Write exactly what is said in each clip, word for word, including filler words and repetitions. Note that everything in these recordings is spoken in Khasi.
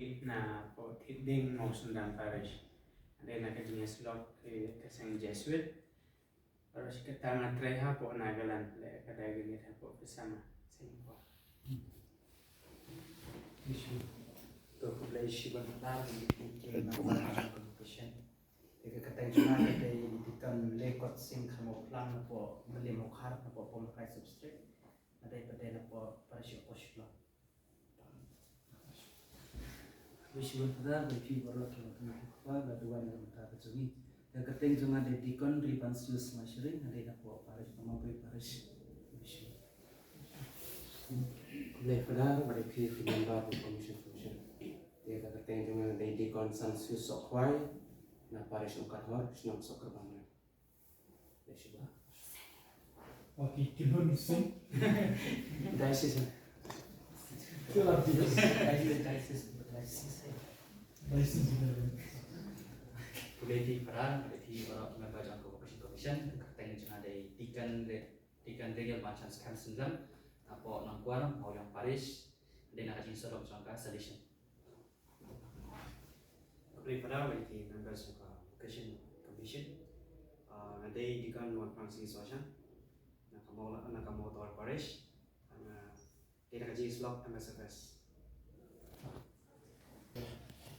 Na poh Thiding Mawsynram Parish. Dei na ka jingïasyllok ka seng Jesuit. Parish kata nga trei hapoh Nagaland, leh ka dei gynit hapoh Kisama, Singapore. To khublei shibun Father, ka jingïasyllok ka seng. Te ka kyrteng jong nga ka dei Deacon Lekot Sing Kharmawphlang napoh Mawlai Mawkhar napoh Paul Christ Substrate. Nga dei pat dei napoh Parish Oposhlo. Wish you well for that, ba phi baroh ki wan ki kpa ba duwai na ka bynta ka jong ngi. Te ka kyrteng jong nga dei Deacon Ribansius Mashering, nga dei napoh Parish Amabri Parish. Wish you. Khublei Father, ba dei phi phi member of the commission commission. Te ka kyrteng jong nga dei Deacon Sansius Sokhwai, na Parish Umkadhor, shnong Sohkrbang. Dei shuwa. Okay, Kilhun Sing. Diocese. Diocese, diocese, diocese. Diocese. Khublei phi Father, khublei phi baroh member jong ka Vocation Commission, ka kyrteng jong nga dei Deacon Re-, Deacon Daniel Marchant Kharmawphlang, napoh Nongkwar, Mawïong Parish, dei na ka jingïasyllok jong ka Salesian. Khublei Father, ba ïa ki members of ka Vocation Commission. Ah, nga dei Deacon Wanphrang Sing Sohshang, na ka Maw-, na ka Mawthor Parish, nga dei na ka jingïasyllok M S F S.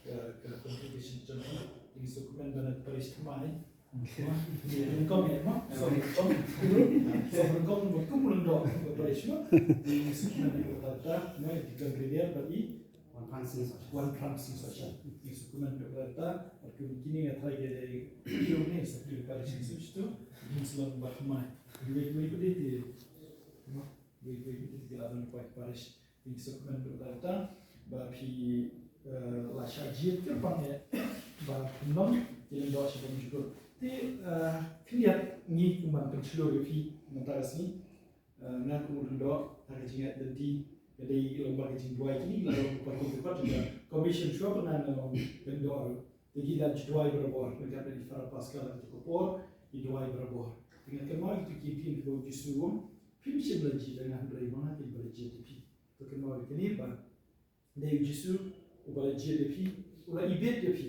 Ka, ka contribution jong nga, ïa ki sngewkmen ba na ka parish thymmai. Nyngkong eh, mo? Sngewkmen, sngewkmen ba kum u lyngdoh ka parish, mo? Ïa ki sngewkmen ba kata, mo, ïa ki Deacon Renier bad i Wanphrang Sing Sohshang. Wanphrang Sing Sohshang. Ïa ki sngewkmen ba kata, bad kum kine nga tharai ki dei, ki dei ne, sa ki parish Sing Sohshang tu, ïa ki sngewkmen ba thymmai. Ïa ki, ïa ki, ïa ki, mo? Ïa ki, ïa ki, ïa ki la don parish. Ïa ki sngewkmen ba kata, ba phi, eh, la shah jied kyrpang eh, ba phin long ki lyngdoh sha bynta jong ka. Te, eh, khyndiat ngi kum ban pynshlur ïa phi mynta ka sngi. Eh, nga kum u lyngdoh, ha ka jingïaid lynti, ka dei lyngba ka jingduwai kine, la long ka party ka party ka commission shuwa ban nang lyngdoh ruh. Te ngi dang ju duwai barabor, ryngkat bad i Father Pascal ha katu ka por, ngi duwai barabor. Te nga kynmaw ïa kitu ki ktien kiba u Jisu u ong, phim shym la jied ïa nga hynrei ma nga kein ba la jied ïa phi. To kynmaw ïa kane ba dei u Jisu uba la jied ïa phi, u la ibit ïa phi.